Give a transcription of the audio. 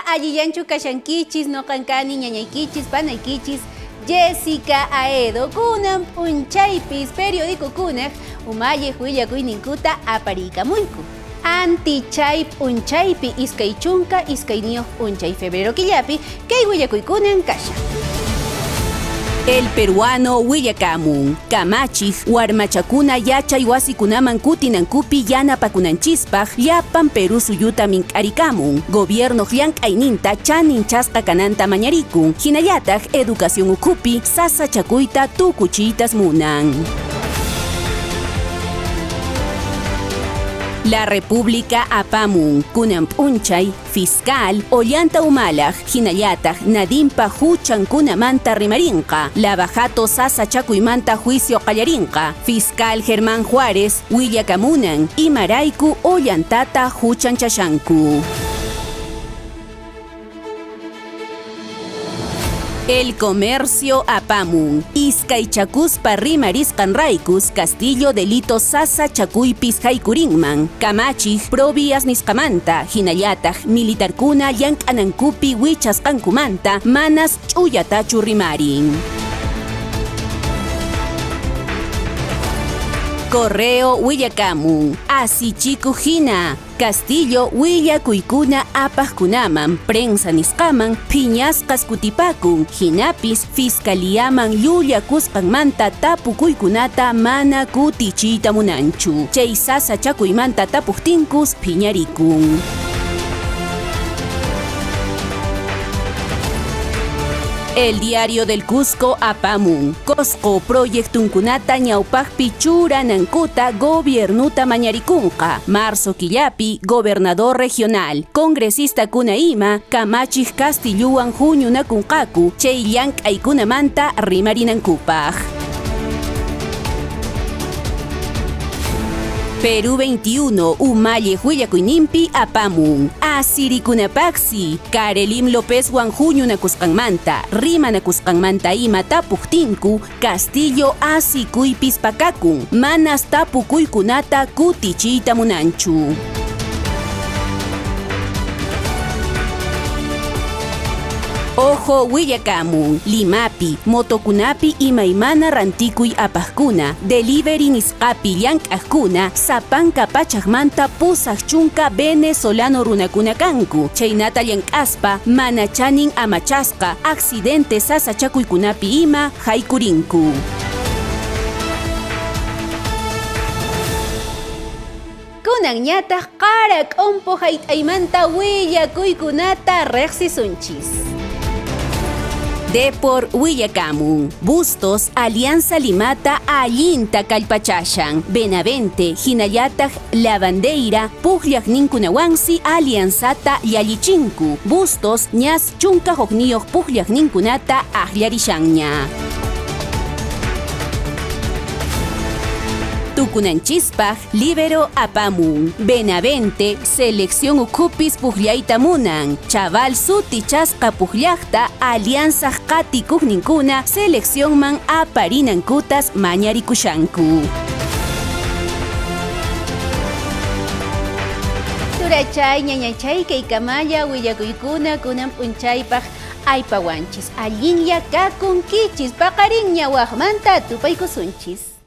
Allillanchu kashankichis, noqan kani ñañaykichis, panaykichis, Jessica Aedo. Kunan p'unchaypis periodicokunaq umalliq willakuyninkuta apariykamuyku. Anti chay p'unchaypi 22 p'unchay febrero killapi kay willakuykunan kashan. El Peruano willakamun, kamachiq warmachakuna yachay wasikunaman kutinankupi yanapakunanchispaq llapan Perú suyuta mink'arikamun, gobiernoq llank'ayninta chaninchasqa kananta mañarikun, hinallataq educación ukhupi sasachakuyta tukuchiytas munan. La República apamun, kunan p'unchay, fiscal, Ollanta Humalaq, hinallataq Nadimpa huchankunamanta rimarinqa, Lava Jato sasachakuymanta juicio qallarinqa, fiscal Germán Juárez willakamunan, imarayku Ollantata huchanchashanku. El Comercio apamun, iskaychakuspa rimarisqanraykus Castillo delito sasachakuypis haykurinman, kamachiq Provías nisqamanta, hinallataq militarkuna llank'anankupi wichasqankumanta manas ch'uyatachu rimarin. Correo willakamun, asichikuq hina, Castillo willakuykuna apaqkunaman, prensa nisqaman phiñasqas kutipakun, hinapis fiscaliaman llullakusqanmanta tapukuykunata mana kutichiyta munanchu. Chay sasachakuymanta tapuqtinkus phiñarikun. El Diario del Cusco apamun, Cosco proyectunkunata ñawpaqpi churanankuta gobiernuta mañarikunqa, marzo killapi gobernador regional, congresistakuna ima, kamachiq Castillowan huñunakunqaku chay llank'aykunamanta rimarinankupaq. Perú 21 umalliq willakuyninpi apamun, asirikunapaqsi, Karelim Lopezwan huñunakusqanmanta, rimanakusqanmanta ima tapuqtinku, Castillo asikuypis pakakun, manas tapukuykunata kutichiyta munanchu. Ojo willakamun, Limapi, motokunapi imaymana rantikuy apaqkuna, delivery nisqapi llank'aqkuna, sapanka pachaqmanta 80 venezolano runakuna kanku, chaynata llank'aspa mana chanin amachasqa, accidente sasachakuykunapi ima haykurinku. Kunanñataq qara k'umpu hayt'aymanta willakuykunata riqsisunchis. Depor willakamun, Bustos Alianza Limata allinta kallpachashan, Benavente hinallataq Lavandeira pukllaqninkunawansi Alianzata llallichinku, Bustos ñas 11 pukllaqninkunata akllarishanña. Tukunanchispaq Libero apamun, Benavente selección ukhupis pukllayta munan, Chaval sutichasqa pukllaqta Alianza qatikuqninkuna seleccionman aparinankutas mañarikushanku. Turachay, ñañachay, kaykamalla willakuykuna kunan p'unchaypaq aypawanchis. Allinlla kakunkichis, paqarinña waqmanta tupaykusunchis.